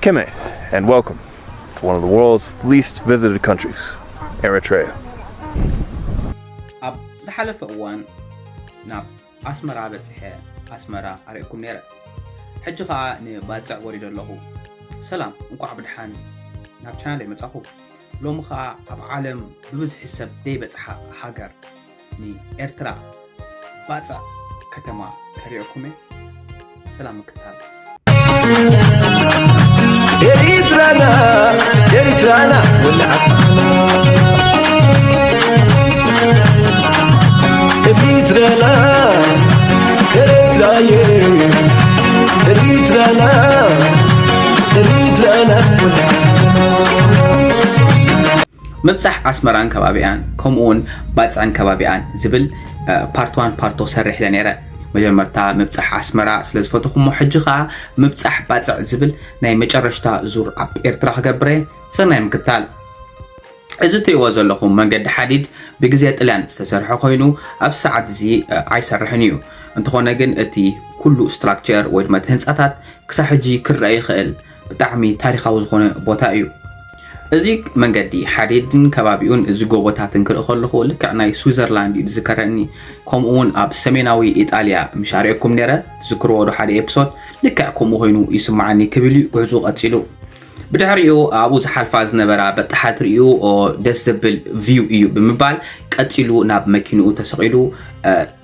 Keme, and welcome to one of the world's least visited countries, Eritrea. ኣብ ዝሓለፈ እዋን ናብ ኣስመራ በጺሐ ኣስመራ ኣርእኩም ነይረ። ሕጂ ኸኣ ንባጽዕ ወሪደ ኣለኹ። ሰላም፣ እንቋዕ ብድሓን ናብ ቻናለይ መጻኹም። ሎሚ ኸኣ ኣብ ዓለም ብብዝሒ ሰብ ደይበጽሓ ሃገር ንኤርትራ ባጽዕ ከተማ ከርእየኩም እየ። ሰላም ምክታል። ኤሪትራና ኤሪትራና ወላዓት ኤሪትራና ኤሪትራየ ኤሪትራና ኤሪትራና ምብጻሕ ኣስመራን ከባቢኣን ከምኡውን ባጽዕን ከባቢኣን ዝብል ፓርት ዋን ፓርቶ ሰርሕ ኢለ ነይረ። መጀመርታ ምብጻሕ ኣስመራ ስለ ዝፈተኹሞ፣ ሕጂ ኸኣ ምብጻሕ ባጽዕ ዝብል ናይ መጨረሽታ ዙር ኣብ ኤርትራ ክገብረ። ሰናይ ምክታል። እዚ እትሪእዎ ዘለኹም መንገዲ ሓዲድ ብግዜ ጥልያን ዝተሰርሐ ኮይኑ፣ ኣብ ሰዓት እዚ ኣይሰርሕን እዩ። እንተኾነ ግን እቲ ኩሉ ስትራክቸር ወይ ድማ እቲ ህንፃታት ክሳብ ሕጂ ክረአ ይኽእል ብጣዕሚ ታሪኻዊ ዝኾነ ቦታ እዩ። እዚ መንገዲ ሓዲድን ከባቢኡን እዚ ጎቦታትን ክርኢ ከለኹ ልክዕ ናይ ስዊዘርላንድ እዩ ዝዝከረኒ። ከምኡ እውን ኣብ ሰሜናዊ ኢጣልያ ምሽ ኣርእየኩም ነይረ፣ ትዝክርዎ ዶ ሓደ ኤፒሶድ? ልክዕ ከምኡ ኮይኑ ይስምዓኒ ክብል እዩ ጉዕዞ ቀጺሉ። ብድሕሪኡ ኣብኡ ዝሓልፋ ዝነበራ በጣሓት ርእዩ ደስ ዘብል ቪው እዩ ብምባል ቀጺሉ ናብ መኪንኡ ተሰቒሉ።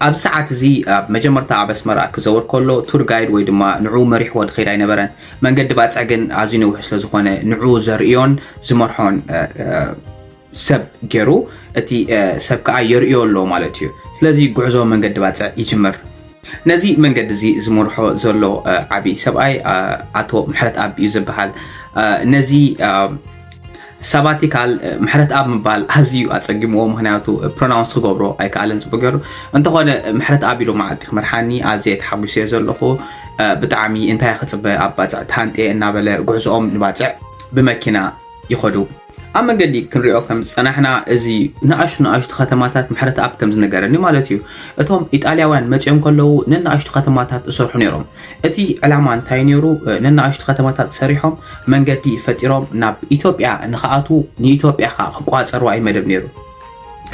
ኣብዚ ሰዓት እዚ ኣብ መጀመርታ ኣብ ኣስመራ ክዘውር ከሎ ቱር ጋይድ ወይ ድማ ንዕኡ መሪሕዎ ዝኸይድ ኣይነበረን። መንገዲ ባጽዕ ግን ኣዝዩ ነዊሕ ስለ ዝኾነ ንዕኡ ዘርእዮን ዝመርሖን ሰብ ገይሩ እቲ ሰብ ከዓ የርእዮ ኣሎ ማለት እዩ። ስለዚ ጉዕዞ መንገዲ ባጽዕ ይጅምር። ነዚ መንገዲ እዚ ዝመርሖ ዘሎ ዓብዪ ሰብኣይ ኣቶ ምሕረትኣብ እዩ ዝበሃል። ነዚ ሳባቲካል ምሕረትኣብ ምባል ኣዝዩ ኣጸጊምዎ፣ ምኽንያቱ ፕሮናውንስ ክገብሮ ኣይከኣለን ጽቡቅ ገይሩ። እንተኾነ ምሕረትኣብ ኢሉ መዓልቲ ክመርሓኒ ኣዝየ ተሓጒሰ ዘለኹ። ብጣዕሚ እንታይ ክጽበ ኣብ ባጽዕ ተሃንጥየ እናበለ ጉዕዞኦም ንባጽዕ ብመኪና ይኸዱ። ኣብ መንገዲ ክንሪኦ ከም ዝጸናሕና እዚ ንኣሽቱ ንኣሽቱ ከተማታት ምሕረትኣብ ከም ዝነገረኒ ማለት እዩ። እቶም ኢጣልያውያን መጺኦም ከለዉ ነናኣሽቱ ከተማታት እሰርሑ ነይሮም። እቲ ዕላማ እንታይ ነይሩ? ነናኣሽቱ ከተማታት ሰሪሖም መንገዲ ፈጢሮም ናብ ኢትዮጵያ ንኽኣትዉ ንኢትዮጵያ ኸኣ ክቋጸርዋ እዩ መደብ ነይሩ።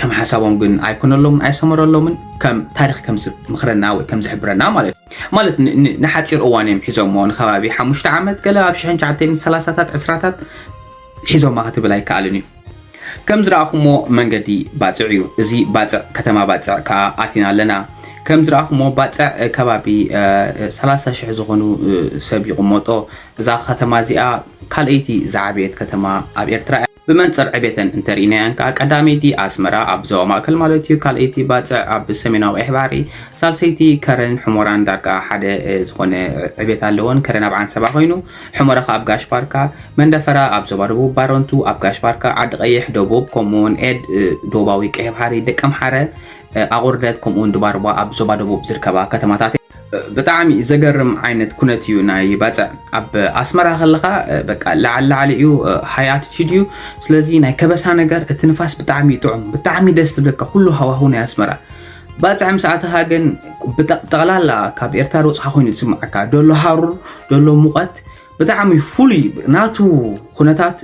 ከም ሓሳቦም ግን ኣይኮነሎምን ኣይሰመረሎምን። ከም ታሪኽ ከም ዝምኽረና ወይ ከም ዝሕብረና ማለት እዩ። ማለት ንሓፂር እዋን እዮም ሒዞሞ፣ ንከባቢ ሓሙሽተ ዓመት ገለ ኣብ ሽሕን ትሽዓተን ሰላሳታት ዕስራታት ሒዞማ ክትብል ኣይከኣልን እዩ። ከም ዝረኣኹሞ መንገዲ ባፅዕ እዩ። እዚ ባፅዕ ከተማ ባፅዕ ከዓ ኣቲና ኣለና። ከም ዝረኣኹሞ ባፅዕ ከባቢ ሰላሳ ሽሕ ዝኾኑ ሰብ ይቕመጦ። እዛ ከተማ እዚኣ ካልኣይቲ ዝዓበየት ከተማ ኣብ ኤርትራ እያ። ብመንፅር ዕቤተን እንተርኢናያን ከዓ ቀዳመይቲ ኣስመራ ኣብ ዞባ ማእከል ማለት እዩ፣ ካልኣይቲ ባፅዕ ኣብ ሰሜናዊ ቀይሕ ባሕሪ፣ ሳልሰይቲ ከረን ሕሞራን ዳርጋ ሓደ ዝኾነ ዕቤት ኣለወን። ከረን ኣብ ዓንሰባ ኮይኑ ሕሞራ ከዓ ኣብ ጋሽ ባርካ፣ መንደፈራ ኣብ ዞባ ደቡብ፣ ባረንቱ ኣብ ጋሽ ባርካ፣ ዓዲ ቀይሕ ደቡብ፣ ከምኡውን ኤድ ዶባዊ ቀይሕ ባሕሪ፣ ደቀምሓረ፣ ኣቑርደት ከምኡውን ድባርባ ኣብ ዞባ ደቡብ ዝርከባ ከተማታት። ብጣዕሚ ዘገርም ዓይነት ኩነት እዩ ናይ ባፅዕ። ኣብ ኣስመራ ከለኻ በቃ ላዕሊ ላዕሊ እዩ፣ ሃይ ኣቲቲድ እዩ። ስለዚ ናይ ከበሳ ነገር፣ እቲ ንፋስ ብጣዕሚ እዩ ጥዑም፣ ብጣዕሚ ደስ ትብለካ ኩሉ ሃዋሁ ናይ ኣስመራ። ባፅዕ ምስ ኣተኻ ግን ጠቕላላ ካብ ኤርትራ ዝወፅኻ ኮይኑ ዝስምዓካ። ደሎ ሃሩር፣ ደሎ ሙቐት ብጣዕሚ ፍሉይ ናቱ ኩነታት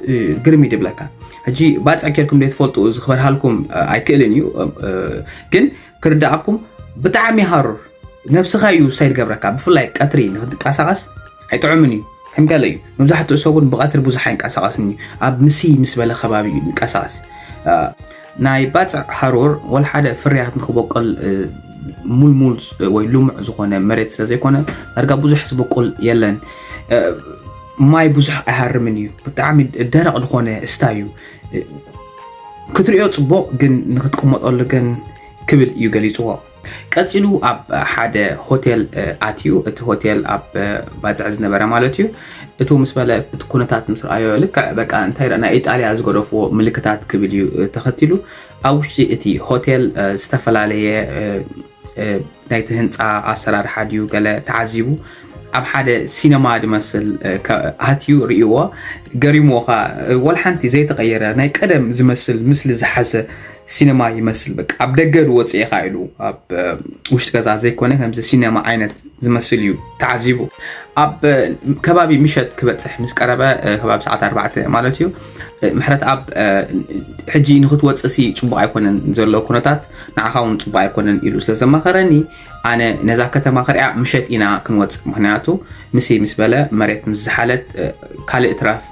ግርም እዩ ድብለካ። ሕጂ ባፅዕ ኬድኩም ዘይትፈልጡ እዚ ክበርሃልኩም ኣይክእልን እዩ፣ ግን ክርዳኣኩም ብጣዕሚ ሃሩር ነብስኻ እዩ ሳይድ ገብረካ። ብፍላይ ቀትሪ ንክትንቀሳቐስ ኣይጥዑምን እዩ። ከም ገለ እዩ፣ መብዛሕትኡ ሰብ እውን ብቐትሪ ብዙሕ ኣይንቀሳቐስን እዩ። ኣብ ምሲ ምስ በለ ከባቢ እዩ ንቀሳቐስ። ናይ ባፅዕ ሃሩር ወላ ሓደ ፍርያት ንክበቁል ሙልሙል ወይ ልሙዕ ዝኾነ መሬት ስለ ዘይኮነ ዳርጋ ብዙሕ ዝበቁል የለን። ማይ ብዙሕ ኣይሃርምን እዩ። ብጣዕሚ ደረቕ ዝኾነ እስታ እዩ። ክትሪኦ ፅቡቕ ግን ንክትቅመጠሉ ግን ክብል እዩ ገሊፅዎ። ቀፂሉ ኣብ ሓደ ሆቴል ኣትዩ። እቲ ሆቴል ኣብ ባፅዕ ዝነበረ ማለት እዩ። እቱ ምስ በለ እቲ ኩነታት ምስ ረኣዮ ልክዕ በቃ እንታይ ናይ ኢጣልያ ዝገደፍዎ ምልክታት ክብል እዩ ተኸቲሉ። ኣብ ውሽጢ እቲ ሆቴል ዝተፈላለየ ናይቲ ህንፃ ኣሰራርሓ ድዩ ገለ ተዓዚቡ ኣብ ሓደ ሲነማ ዝመስል ኣትዩ ርእይዎ። ገሪምዎ ኸዓ ወላ ሓንቲ ዘይተቐየረ ናይ ቀደም ዝመስል ምስሊ ዝሓዘ ሲነማ ይመስል፣ በቃ ኣብ ደገ ዝወፅእ ኢኻ ኢሉ፣ ኣብ ውሽጢ ገዛ ዘይኮነ ከምዚ ሲነማ ዓይነት ዝመስል እዩ ተዓዚቡ። ኣብ ከባቢ ምሸት ክበፅሕ ምስ ቀረበ፣ ከባቢ ሰዓት ኣርባዕተ ማለት እዩ፣ ምሕረት ኣብ ሕጂ ንክትወፅእ ሲ ፅቡቅ ኣይኮነን ዘሎ ኩነታት፣ ንዓኻ እውን ፅቡቅ ኣይኮነን ኢሉ ስለ ዘማኸረኒ፣ ኣነ ነዛ ከተማ ክሪኣ ምሸት ኢና ክንወፅእ፣ ምክንያቱ ምስ ምስ በለ መሬት ምስ ዝሓለት ካልእ ትራፍ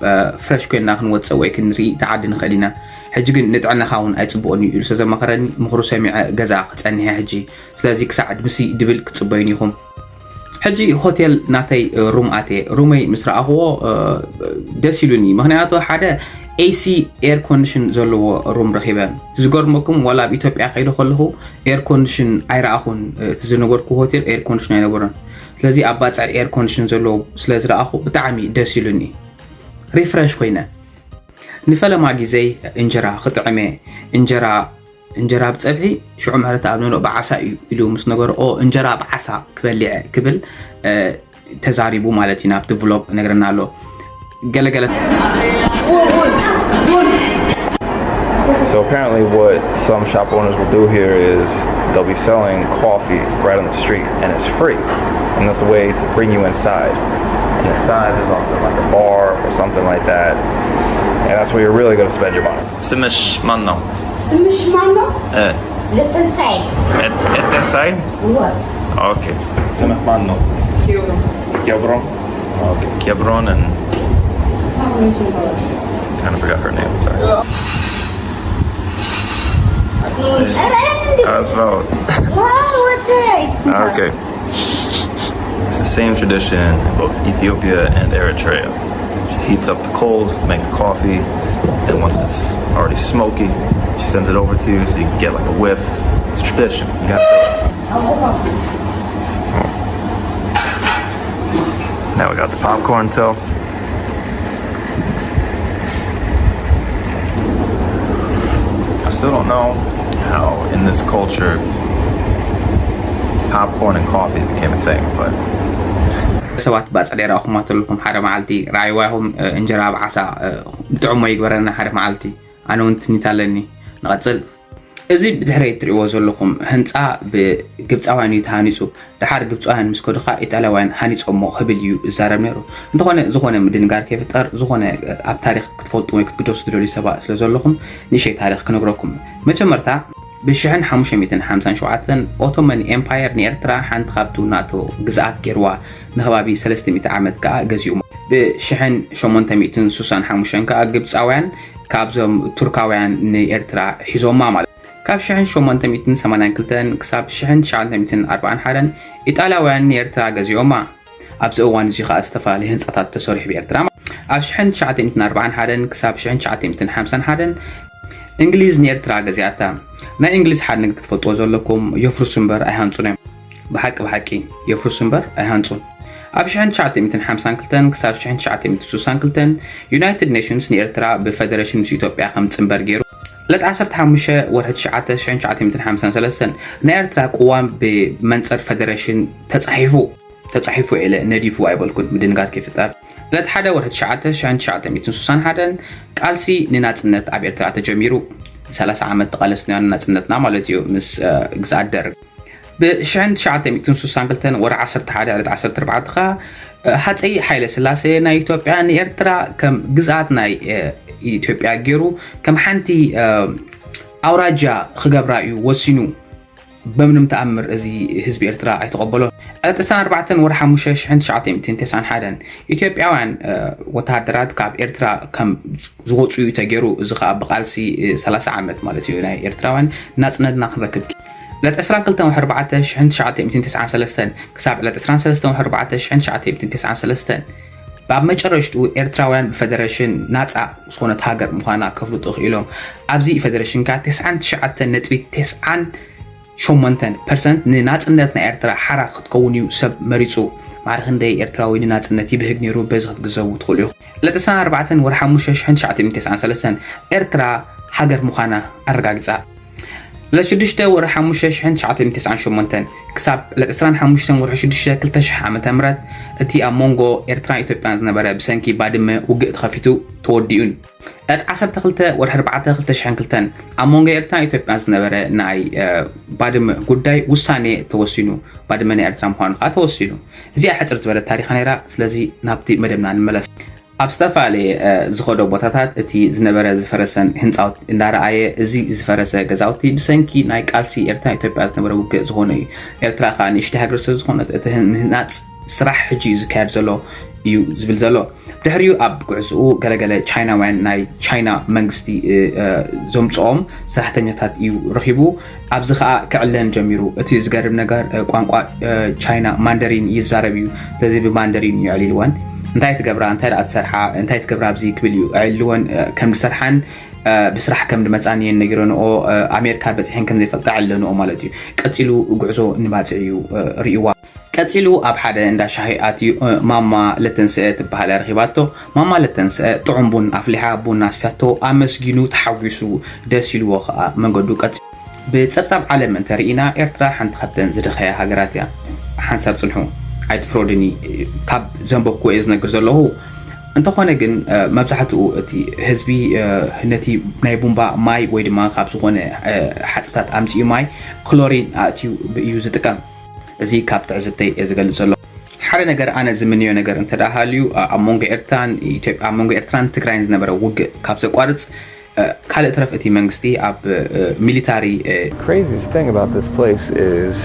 ፍረሽ ኮይና ክንወፅእ ወይ ክንርኢ ተዓዲ ንኽእል ኢና። ሕጂ ግን ንጥዕናኻ እውን ኣይፅቡቕን እዩ ኢሉ ስለዘማኸረኒ ምኽሩ ሰሚዐ ገዛ ክፀንሐ ሕጂ። ስለዚ ክሳዕ ምስ ድብል ክትፅበዩን ኢኹም። ሕጂ ሆቴል ናተይ ሩም ኣትየ፣ ሩመይ ምስ ረኣኽዎ ደስ ኢሉኒ። ምክንያቱ ሓደ ኤሲ ኤር ኮንዲሽን ዘለዎ ሩም ረኺበ። ዝገርመኩም ዋላ ኣብ ኢትዮጵያ ከይደ ከለኹ ኤር ኮንዲሽን ኣይረኣኹን። እቲ ዝነበርኩ ሆቴል ኤር ኮንዲሽን ኣይነበረን። ስለዚ ኣብ ባፅዕ ኤር ኮንዲሽን ዘለዎ ስለ ዝረኣኹ ብጣዕሚ ደስ ኢሉኒ። ሪፍረሽ ኮይነ። ንፈለማ ግዜይ እንጀራ ክጥዕመ፣ እንጀራ እንጀራ ብፀብሒ ሽዑ ምሕረት ኣብ ንኖ ብዓሳ እዩ ኢሉ ምስ ነገሮ፣ ኦ እንጀራ ብዓሳ ክበሊዐ ክብል ተዛሪቡ ማለት እዩ። ናብቲ ቭሎግ ነግረና ኣሎ። ገለገለ So apparently what some shop owners will do here is they'll be selling coffee right on the street and it's free. And that's a way to bring you inside. And inside is often like a bar or something like that. And that's where you're really going to spend your money. ስምሽ ማን ነው? ስምሽ ማን ነው? እ፣ ልትንሳይ እት- እትንሳይ? እወ Okay. ስምህ ማን ነው? ኬብሮን። Okay. ኬብሮን and kind of forgot her name. Sorry. ኧረ እንዲ Uh, it's about ዋው ወደይ Okay. It's the same tradition in both Ethiopia and Eritrea. She heats up the coals to make the coffee, and once it's already smoky, she sends it over to you so you can get like a whiff. It's a tradition. You gotta do it. Now we got the popcorn too. I still don't know how in this culture popcorn and coffee became a thing, but ሰባት ባፅዕ ደይ ረኣኹማ ተለኹም ሓደ መዓልቲ ረኣይዋ ኢኹም። እንጀራ ብዓሳ ብጥዕሞ ይግበረና ሓደ መዓልቲ። ኣነ እውን ትምኒት ኣለኒ። ንቐፅል። እዚ ብድሕረይ እትሪእዎ ዘለኹም ህንፃ ብግብፃውያን እዩ ተሃኒፁ። ደሓር ግብፃውያን ምስ ከዱ ከዓ ኢጣልያውያን ሃኒፆሞ ክብል እዩ ዝዛረብ ነይሩ። እንተኾነ ዝኾነ ምድንጋር ከይፍጠር ዝኾነ ኣብ ታሪክ ክትፈልጡ ወይ ክትግደሱ ትደልዩ ሰባት ስለ ዘለኹም ንእሽተይ ታሪክ ክነግረኩም። መጀመርታ ብሽሕን ሓሙሽተ ሚእትን ሓምሳን ሸውዓተን ኦቶመን ኤምፓየር ንኤርትራ ሓንቲ ካብቱ ናቶ ግዝኣት ገይርዋ ንከባቢ ሰለስተ ሚእቲ ዓመት ከዓ ገዚኡሞ። ብሽሕን ሸሞንተ ሚእትን ሱሳን ሓሙሽተን ከዓ ግብፃውያን ካብዞም ቱርካውያን ንኤርትራ ሒዞማ ማለት እዩ። ካብ ሽሕን ሸሞንተ ሚእትን ሰማንያን ክልተን ክሳብ ሽሕን ትሽዓተ ሚእትን ኣርባዓን ሓደን ኢጣልያውያን ንኤርትራ ገዚኦማ። ኣብዚ እዋን እዚ ከዓ ዝተፈላለዩ ህንፃታት ተሰሪሑ ብኤርትራ። ኣብ ሽሕን ትሽዓተ ሚእትን ኣርባዓን ሓደን ክሳብ ሽሕን ትሽዓተ ሚእትን ሓምሳን ሓደን እንግሊዝ ንኤርትራ ገዚኣታ። ናይ እንግሊዝ ሓደ ነገር ክትፈልጥዎ ዘለኩም የፍርሱ እምበር ኣይሃንፁን እዮም። ብሓቂ ብሓቂ የፍርሱ እምበር ኣይሃንፁን። ኣብ ሽሕን ትሽዓተ ሚእትን ሓምሳን ክልተን ክሳብ ሽሕን ትሽዓተ ሚእትን ሱሳን ክልተን ዩናይትድ ኔሽንስ ንኤርትራ ብፈደረሽን ምስ ኢትዮጵያ ከም ፅንበር ገይሩ። ዕለት ዓሰርተ ሓሙሽተ ወርሒ ትሽዓተ ሽሕን ትሽዓተ ሚእትን ሓምሳን ሰለስተን ናይ ኤርትራ ቅዋም ብመንፅር ፈደረሽን ተፃሒፉ ተፃሒፉ ኢለ ነዲፉ ኣይበልኩን ምድንጋር ከይፍጠር። ዕለት ሓደ ወርሒ ትሽዓተ ሽሕን ትሽዓተ ሚእትን ሱሳን ሓደን ቃልሲ ንናፅነት ኣብ ኤርትራ ተጀሚሩ። ሰላሳ ዓመት ተቓለስና ንናፅነትና ማለት እዩ ምስ ግዝኣት ደርግ። ብሽሕን ትሽዓተ ሚእትን ሱሳን ክልተን ወርሒ ዓሰርተ ሓደ ዕለት ዓሰርተ ኣርባዕተ ከዓ ሃፀይ ሓይለ ስላሴ ናይ ኢትዮጵያ ንኤርትራ ከም ግዝኣት ናይ ኢትዮጵያ ገይሩ ከም ሓንቲ ኣውራጃ ክገብራ እዩ ወሲኑ። በምንም ተኣምር እዚ ህዝቢ ኤርትራ ኣይተቐበሎን። ዕለት ዕስራን ኣርባዕተን ወርሒ ሓሙሽተ ሽሕን ትሽዓተ ሚእትን ተስዓን ሓደን ኢትዮጵያውያን ወተሃደራት ካብ ኤርትራ ከም ዝወፁ እዩ ተገይሩ። እዚ ከዓ ብቃልሲ ሰላሳ ዓመት ማለት እዩ ናይ ኤርትራውያን ናፅነትና ክንረክብ። ዕለት ዕስራን ክልተን ወርሒ ኣርባዕተ ሽሕን ትሽዓተ ሚእትን ተስዓን ሰለስተን ክሳብ ዕለት ዕስራን ሰለስተን ወርሒ ኣርባዕተ ሽሕን ትሽዓተ ሚእትን ተስዓን ሰለስተን ኣብ መጨረሽትኡ ኤርትራውያን ብፈደረሽን ናፃ ዝኾነት ሃገር ምዃና ከፍልጡ ክኢሎም። ኣብዚ ፈደረሽን ከዓ ተስዓን ትሽዓተ ነጥቢ ተስዓን ሸሞንተን ፐርሰንት ንናፅነት ናይ ኤርትራ ሓራ ክትከውን እዩ ሰብ መሪፁ። ማዕረ ክንደይ ኤርትራዊ ንናፅነት ይብህግ ነይሩ በዚ ክትግዘቡ ትኽእሉ ኢኹም። ዕለት ዕስራን ኣርባዕተን ወርሒ ሓሙሽተ ሽሕን ትሽዓተ ሚእትን ተስዓን ሰለስተን ኤርትራ ሃገር ምዃና ኣረጋጊፃ። ዕለት ሽዱሽተ ወርሒ ሓሙሽተ ሽሕን ትሽዓተ ሚእትን ተስዓን ሸሞንተን ክሳብ ዕለት ዕስራን ሓሙሽተን ወርሒ ሽዱሽተ ክልተ ሽሕ ዓመተ ምህረት እቲ ኣብ መንጎ ኤርትራን ኢትዮጵያን ዝነበረ ብሰንኪ ባድመ ውግእ ተኸፊቱ ተወዲኡን። ዕለት ዓሰርተ ክልተ ወርሒ ኣርባዕተ ክልተ ሽሕን ክልተን ኣብ መንጎ ኤርትራን ኢትዮጵያን ዝነበረ ናይ ባድመ ጉዳይ ውሳኔ ተወሲኑ። ባድመ ናይ ኤርትራ ምዃኑ ከዓ ተወሲኑ። እዚኣ ሕፅር ዝበለት ታሪኻ ነይራ። ስለዚ ናብቲ መደብና ንመለስ። ኣብ ዝተፈላለየ ዝኸዶ ቦታታት እቲ ዝነበረ ዝፈረሰን ህንፃውቲ እንዳረኣየ፣ እዚ ዝፈረሰ ገዛውቲ ብሰንኪ ናይ ቃልሲ ኤርትራ ኢትዮጵያ ዝነበረ ውግእ ዝኾነ እዩ። ኤርትራ ከዓ ንእሽተይ ሃገር ስለዝኾነት እቲ ምህናፅ ስራሕ ሕጂ እዩ ዝካየድ ዘሎ እዩ ዝብል ዘሎ። ድሕሪኡ ኣብ ጉዕዝኡ ገለገለ ቻይናውያን ናይ ቻይና መንግስቲ ዘምፅኦም ሰራሕተኛታት እዩ ረኺቡ። ኣብዚ ከዓ ክዕለን ጀሚሩ። እቲ ዝገርም ነገር ቋንቋ ቻይና ማንደሪን ይዛረብ እዩ። ስለዚ ብማንደሪን እዩ ኣዕሊልወን። እንታይ ትገብራ፣ እንታይ ደኣ ትሰርሓ፣ እንታይ ትገብራ ኣብዚ ክብል እዩ ኣዕሊልወን። ከም ዝሰርሓን ብስራሕ ከም ዝመፃን እየን ነጊረንኦ። ኣሜሪካ በፂሐን ከም ዘይፈልጣ ኣዕሊለንኦ ማለት እዩ። ቀፂሉ ጉዕዞ ንባፅዕ እዩ ርእይዋ። ቀፂሉ ኣብ ሓደ እንዳ ሻሂ ኣትዩ ማማ ለተንስአ ትበሃል ረኺባቶ። ማማ ለተንስአ ጥዑም ቡን ኣፍሊሓ ቡን ኣስቲያቶ። ኣመስጊኑ ተሓጒሱ ደስ ኢልዎ ከዓ መንገዱ ቀፂሉ። ብፀብፃብ ዓለም እንተርኢና ኤርትራ ሓንቲ ካብተን ዝደኸያ ሃገራት እያ። ሓንሳብ ፅንሑ ኣይትፍረዱኒ። ካብ ዘንበብኩዎ እየ ዝነግር ዘለኹ። እንተኾነ ግን መብዛሕትኡ እቲ ህዝቢ ነቲ ናይ ቡምባ ማይ ወይ ድማ ካብ ዝኾነ ሓፅብታት ኣምፅኡ ማይ ክሎሪን ኣእትዩ እዩ ዝጥቀም። እዚ ካብ ትዕዝብተይ እየ ዝገልፅ ዘሎ። ሓደ ነገር ኣነ ዝምንዮ ነገር እንተ ደኣ ሃልዩ ኣብ መንጎ ኤርትራን ኢትዮጵያ ኣብ መንጎ ኤርትራን ትግራይን ዝነበረ ውግእ ካብ ዘቋርፅ ካልእ ተረፍ እቲ መንግስቲ ኣብ ሚሊታሪ Craziest thing about this place is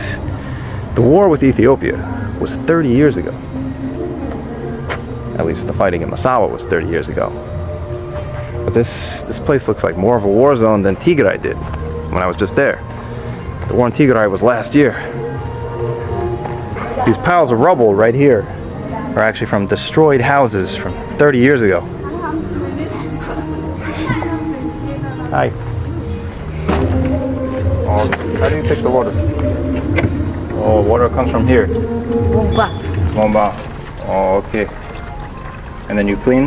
the war with Ethiopia was thirty years ago. At least the fighting in Massawa was thirty years ago. But this this place looks like more of a war zone than Tigray did when I was just there. The war in Tigray was last year. These piles of rubble right here are actually from destroyed houses from thirty years ago. Hi. Oh, how do you take the water? Oh, water comes from here. Bomba. Bomba. Oh, okay. And then you clean?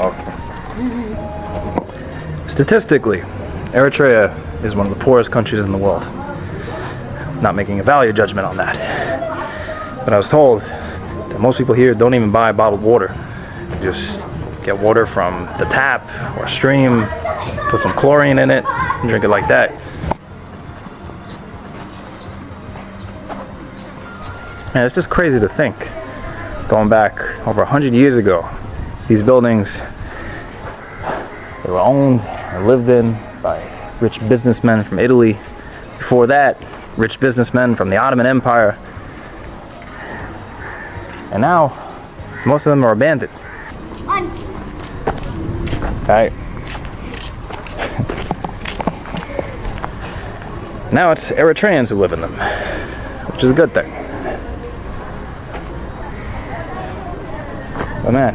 Okay. Statistically, Eritrea is one of the poorest countries in the world. Not making a value judgment on that. But I was told that most people here don't even buy bottled water. They just get water from the tap or stream, put some chlorine in it, and drink it like that. And it's just crazy to think, going back over a hundred years ago, these buildings, they were owned and lived in by rich businessmen from Italy. Before that, rich businessmen from the Ottoman Empire. And now, most of them are abandoned. Right. Now it's Eritreans who live in them, which is a good thing. But man,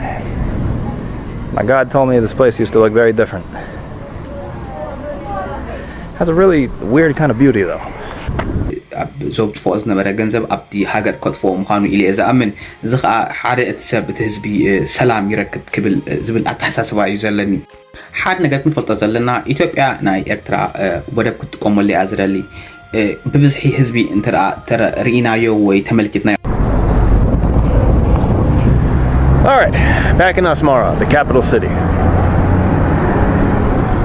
my God told me this place used to look very different. Has a really weird kind of beauty though. ኣብ ዘውፅኦ ዝነበረ ገንዘብ ኣብቲ ሃገር ከጥፍኦ ምዃኑ ኢለ እየ ዝኣምን። እዚ ከዓ ሓደ እቲ ሰብ እቲ ህዝቢ ሰላም ይረክብ ክብል ዝብል ኣተሓሳስባ እዩ ዘለኒ። ሓደ ነገር ክንፈልጦ ዘለና ኢትዮጵያ ናይ ኤርትራ ወደብ ክትጥቀመሉ እያ ዝደሊ። ብብዝሒ ህዝቢ እንተ ርኢናዮ ወይ ተመልኪትናዮ። All right, back in Asmara, the capital city.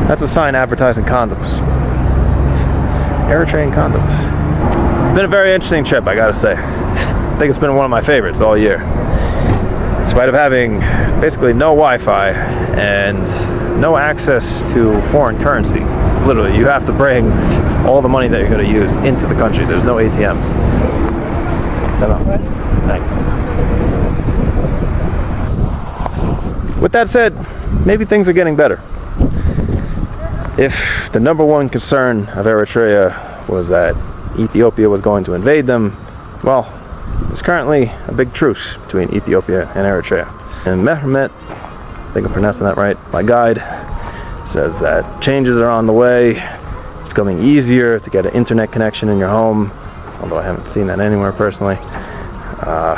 That's a sign advertising condoms. Eritrean condoms. It's been a very interesting trip, I gotta say. I think it's been one of my favorites all year. In spite of having basically no Wi-Fi and no access to foreign currency, literally, you have to bring all the money that you're going to use into the country. There's no A T Ms. With that said, maybe things are getting better. If the number one concern of Eritrea was that Ethiopia was going to invade them, well, there's currently a big truce between Ethiopia and Eritrea. And Mehmet, I think I'm pronouncing that right, my guide, says that changes are on the way. It's becoming easier to get an internet connection in your home, although I haven't seen that anywhere personally. Uh,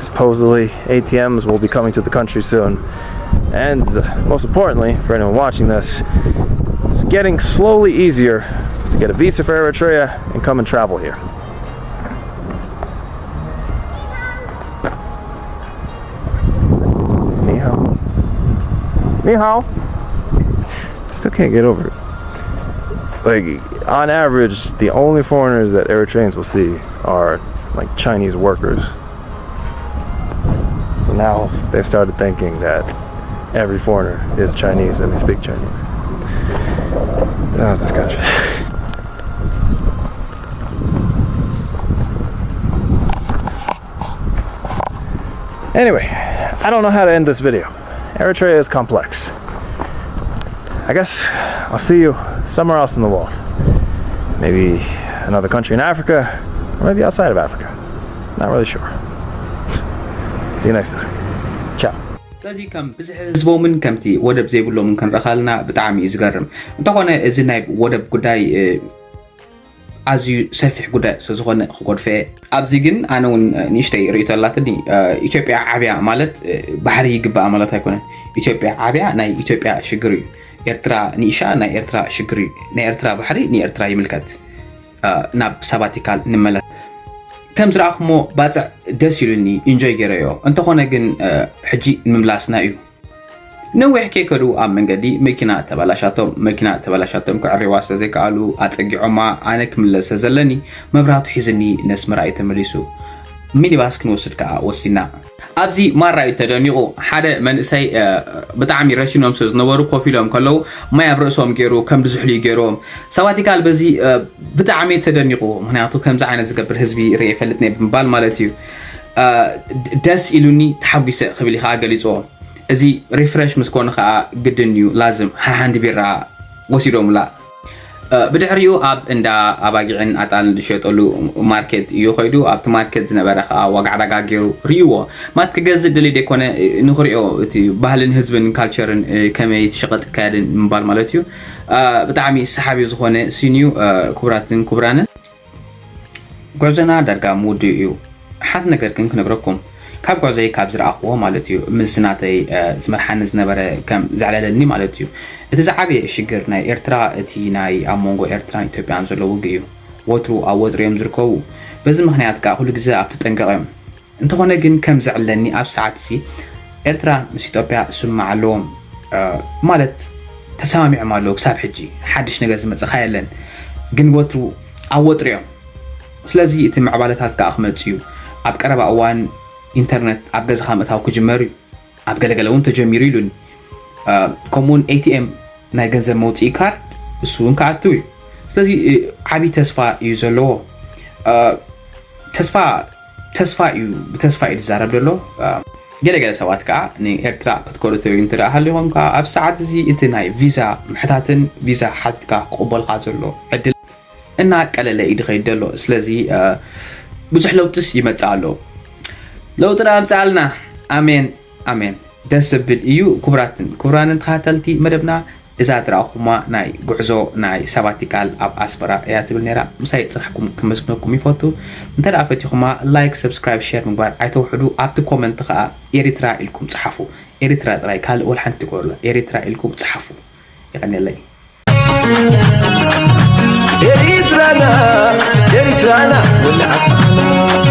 supposedly, A T Ms will be coming to the country soon. And uh, most importantly, for anyone watching this, It's getting slowly easier to get a visa for Eritrea and come and travel here. Ni hao. Ni hao. Still can't get over it. Like, on average, the only foreigners that Eritreans will see are, like, Chinese workers. So now they started thinking that every foreigner is Chinese and they speak Chinese. Oh, this country. Anyway, I don't know how to end this video. Eritrea is complex. I guess I'll see you somewhere else in the world. Maybe another country in Africa, or maybe outside of Africa. Not really sure. See you next time. Ciao. ስለዚ ከም ብዝሒ ህዝቦምን ከምቲ ወደብ ዘይብሎምን ክንረኻልና ብጣዕሚ እዩ ዝገርም። እንተኾነ እዚ ናይ ወደብ ጉዳይ ኣዝዩ ሰፊሕ ጉዳይ ስለዝኾነ ክጎድፈ እየ። ኣብዚ ግን ኣነ እውን ንእሽተይ ርእይቶ ኣላትኒ። ኢትዮጵያ ዓብያ ማለት ባሕሪ ይግባኣ ማለት ኣይኮነን። ኢትዮጵያ ዓብያ ናይ ኢትዮጵያ ሽግር እዩ። ኤርትራ ንእሻ ናይ ኤርትራ ሽግር እዩ። ናይ ኤርትራ ባሕሪ ንኤርትራ ይምልከት። ናብ ሳባቲካል ንመለስ። ከም ዝረኣኹሞ ባፅዕ ደስ ኢሉኒ፣ ኢንጆይ ገይረዮ። እንተኾነ ግን ሕጂ ንምምላስና እዩ። ነዊሕ ከይከዱ ኣብ መንገዲ መኪና ተበላሻቶም። መኪና ተበላሻቶም ክዕርዋ ስለ ዘይከኣሉ ኣጸጊዖማ። ኣነ ክምለስ ስለ ዘለኒ መብራህቱ ሒዝኒ ነስመራ እዩ ተመሊሱ። ሚኒባስ ክንወስድ ከኣ ወሲና። ኣብዚ ማራ እዩ ተደኒቑ። ሓደ መንእሰይ ብጣዕሚ ረሲኖም ስለ ዝነበሩ ኮፍ ኢሎም ከለዉ ማይ ኣብ ርእሶም ገይሩ ከም ዝሕልዩ ገይርዎም። ሳባቲካል በዚ ብጣዕሚ ተደኒቑ። ምክንያቱ ከምዚ ዓይነት ዝገብር ህዝቢ ርእየ ይፈልጥን እየ ብምባል ማለት እዩ። ደስ ኢሉኒ ተሓጒሰ ክብል እዩ ከዓ ገሊፅዎ። እዚ ሪፍረሽ ምስ ኮነ ከዓ ግድን እዩ ላዝም ሓሓንቲ ቢራ ወሲዶምላ። ብድሕሪኡ ኣብ እንዳ ኣባጊዕን ኣጣልን ዝሸጠሉ ማርኬት እዩ ከይዱ። ኣብቲ ማርኬት ዝነበረ ከዓ ዋጋ ዕዳጋ ገይሩ ርእይዎ። ማት ክገዝእ ድልዩ ዘይኮነ ንክሪኦ እቲ ባህልን ህዝብን ካልቸርን ከመይ እቲ ሸቐጥ ይካየድን ምባል ማለት እዩ። ብጣዕሚ ሰሓቢ ዝኾነ ሲን እዩ። ክቡራትን ክቡራንን ጉዕዞና ዳርጋ ምውድኡ እዩ። ሓንቲ ነገር ግን ክነግረኩም፣ ካብ ጉዕዞይ ካብ ዝረኣኽዎ ማለት እዩ፣ ምስ ናተይ ዝመርሓኒ ዝነበረ ከም ዘዕለለኒ ማለት እዩ። እቲ ዝዓበየ ሽግር ናይ ኤርትራ እቲ ናይ ኣብ መንጎ ኤርትራን ኢትዮጵያን ዘሎ ውግእ እዩ። ወትሩ ኣብ ወጥሪ እዮም ዝርከቡ። በዚ ምኽንያት ከኣ ኩሉ ግዜ ኣብ ተጠንቀቕ እዮም። እንተኾነ ግን ከም ዘዕለኒ ኣብ ሰዓት እዚ ኤርትራ ምስ ኢትዮጵያ ስምማዕ ኣለዎም ማለት ተሰማሚዖም ኣለዉ። ክሳብ ሕጂ ሓድሽ ነገር ዝመጸኻ የለን፣ ግን ወትሩ ኣብ ወጥሪ እዮም። ስለዚ እቲ ምዕባለታት ከኣ ክመጽእ እዩ። ኣብ ቀረባ እዋን ኢንተርነት ኣብ ገዛኻ ምእታው ክጅመር እዩ። ኣብ ገለገለ እውን ተጀሚሩ ኢሉኒ። ከምኡውን ኤቲኤም ናይ ገንዘብ መውፅኢ ካርድ እሱ እውን ክኣትው እዩ። ስለዚ ዓብዪ ተስፋ እዩ ዘለዎ። ተስፋ ተስፋ እዩ ብተስፋ እዩ ዝዛረብ ዘሎ። ገለገለ ሰባት ከዓ ንኤርትራ ክትከዱ ትሪኡ እንተ ደኣ ሃሊኹም ከዓ ኣብ ሰዓት እዚ እቲ ናይ ቪዛ ምሕታትን ቪዛ ሓቲትካ ክቕበልካ ዘሎ ዕድል እናቀለለ እዩ ዝኸይድ ዘሎ። ስለዚ ብዙሕ ለውጥስ ይመጽእ ኣሎ። ለውጥና ኣምጽኣልና። ኣሜን ኣሜን። ደስ ዘብል እዩ። ክቡራትን ክቡራንን ተኸታተልቲ መደብና እዛ ትረኣኹማ ናይ ጉዕዞ ናይ ሳባቲካል ኣብ ኣስመራ እያ ትብል ነይራ። ምሳይ ጽናሕኩም ከመስግነኩም ይፈቱ። እንተ ደኣ ፈቲኹማ ላይክ፣ ሰብስክራይብ፣ ሸር ምግባር ኣይተውሕዱ። ኣብቲ ኮመንት ከኣ ኤሪትራ ኢልኩም ጽሓፉ። ኤሪትራ ጥራይ ካልእ ወላ ሓንቲ ይኮርላ። ኤሪትራ ኢልኩም ጽሓፉ። የቐንየለይ። ኤሪትራና ኤሪትራና ወላዕና